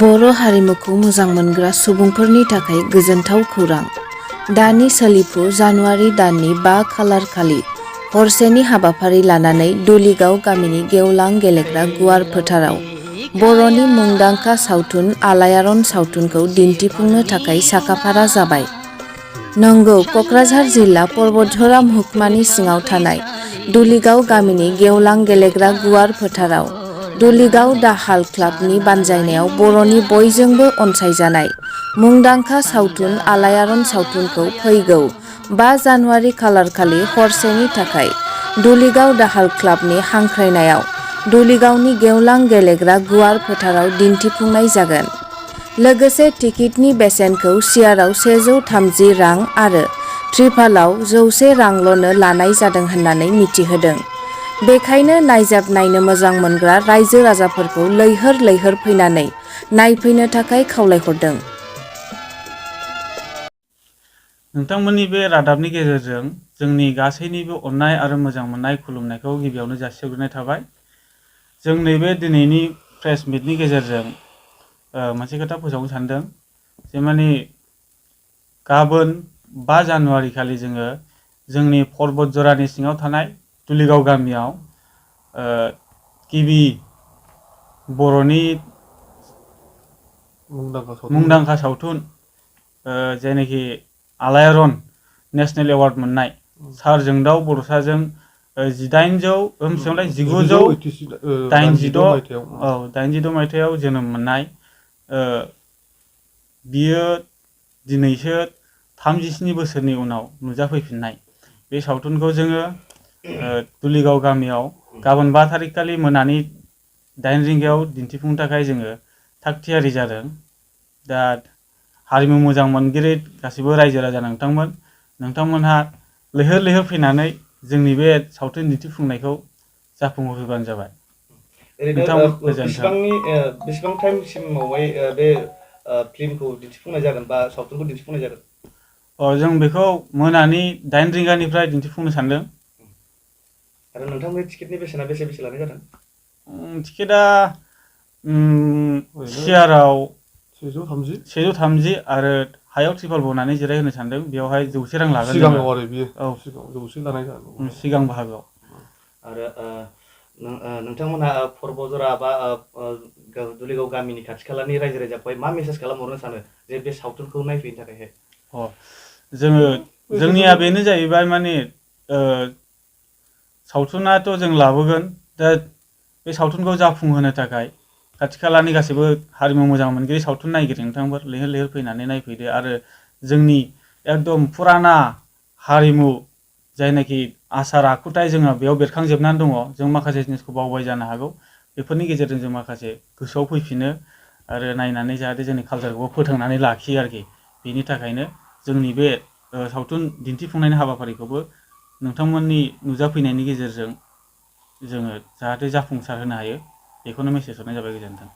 बर' हारिमुखौ मोजां मोनग्रा सुबुंफोरनि थाखाय गोजोनथाव खौरां। दानि सोलिफु जानुवारि दाननि 5 खालार खालि हरसेनि हाबाफारि लानानै दुलिगाव गामिनि गेवलां गेलेग्रा गुवार फोथाराव बर'नि मुंदांखा सावथुन आलायारन सावथुनखौ दिन्थिफुंनो थाखाय साखाफारा जाबाय। नंगौ, क'क्राझार जिल्ला परबतझरा महकुमानि सिङाव थानाय दुलिगाव गामिनि गेवलां गेलेग्रा गुवार फोथाराव दुलिगाव दाहाल क्लाबनि बानजायनायाव बर'नि बयजोंबो अनसायजानाय मुंदांखा सावथुन आलायारन सावथुनखौ फैगौ 5 जानुवारि खालारखालि हरसेनि थाखाय दुलिगाव दाहाल क्लाबनि हांख्रायनायाव दुलिगावनि गेवलां गेलेग्रा गुवार फोथाराव दिन्थिफुंनाय जागोन। लोगोसे टिकेटनि बेसेनखौ सियाराव 130 रां आरो ट्रिपालाव 100 रांल'नो लानाय जादों होननानै मिथिहोदों। बेखायनो नायजाब नायनो मोजां मोनग्रा रायजो राजाफोरखौ लैहोर लैहोर फैनानै नायफैनो थाखाय खावलायहरदों। नोंथांमोननि बे रादाबनि गेजेरजों जोंनि गासैनिबो अननाय आरो मोजां मोननाय खुलुमनायखौ गिबियावनो जासिहरग्रोनाय थाबाय। जों नैबे दिनैनि प्रेस मिटनि गेजेरजों मोनसे खोथा फोसावनो सानदों जे माने गाबोन 5 जानुवारि खालि जोङो जोंनि परबतझरानि सिङाव थानाय दुलिगाव गामियाव गिबि बर'नि मुंदांखा सावथुन जायनाखि आलायारन नेशनेल एवार्ड मोननाय सार जोंदाव बड'साजों 1986 मायथाइयाव जोनोम मोननाय बियो दिनैसो 37 बोसोरनि उनाव नुजाफैफिननाय बे सावथुनखौ जोङो दुलिगाव गामियाव गाबोन 5 थारिख खालि मोनानि 8 रिंगायाव दिन्थिफुंनो थाखाय जोङो थाग थियारि जादों। दा हारिमु मोजां मोनगिरि गासिबो रायजो राजा नोंथांमोनहा लैहोर लैहोर फैनानै जोंनि बे सावथुन दिन्थिफुंनायखौ जाफुंहोफैबानो जाबाय। बेसेबां टाइमसिमावहाय बे फिल्मखौ दिन्थिफुंनाय जागोन बा सावथुनखौ दिन्थिफुंनाय जागोन? जों बेखौ मोनानि 8 रिंगानिफ्राय दिन्थिफुंनो सानदों। आरो नोंथांमोननि टिकेटनि बेसेना बेसे लानाय जादों? टिकेटआ सियाराव 130 आरो हायाव ट्रिपाल बनानै जिरायहोनो सानदों। बेवहाय 100 रां लागोन। सिगाङाव आरो बियो जौसे लानाय जागोन सिगां बाहागोआव। आरो नोंथांमोनहा परबतझरा बा दुलिगाव गामिनि खाथि खालानि रायजो राजाखौहाय मा मेसेज खालामहरनो सानो जे बे सावथुनखौ नायफैनो थाखायहाय? जोंनिया बेनो जाहैबाय माने सावथुनाथ' जों लाबोगोन। दा बे सावथुनखौ जाफुंहोनो थाखाय खाथि खालानि गासैबो हारिमु मोजां मोनगिरि सावथुन नायगिरि नोंथांफोर लैहोर लैहोर फैनानै नायफैदो आरो जोंनि एकदम फुराना हारिमु जायनाखि आसार आखुथाय जोंहा बेयाव बेरखांजोबनानै दङ। जों माखासे जिनिसखौ बावबाय जानो हागौ। बेफोरनि गेजेरजों जों माखासे गोसोआव फैफिनो आरो नायनानै जाहाथे जोंनि कालचारखौ फोथांनानै लाखियो आरोखि। बेनि थाखायनो जोंनि बे सावथुन दिन्थिफुंनायनि हाबाफारिखौबो नोंथांमोननि नुजाफैनायनि गेजेरजों जोङो जाहाथे जाफुंसार होनो हायो बेखौनो मेसेज हरनाय जाबाय। गोजोन्थों।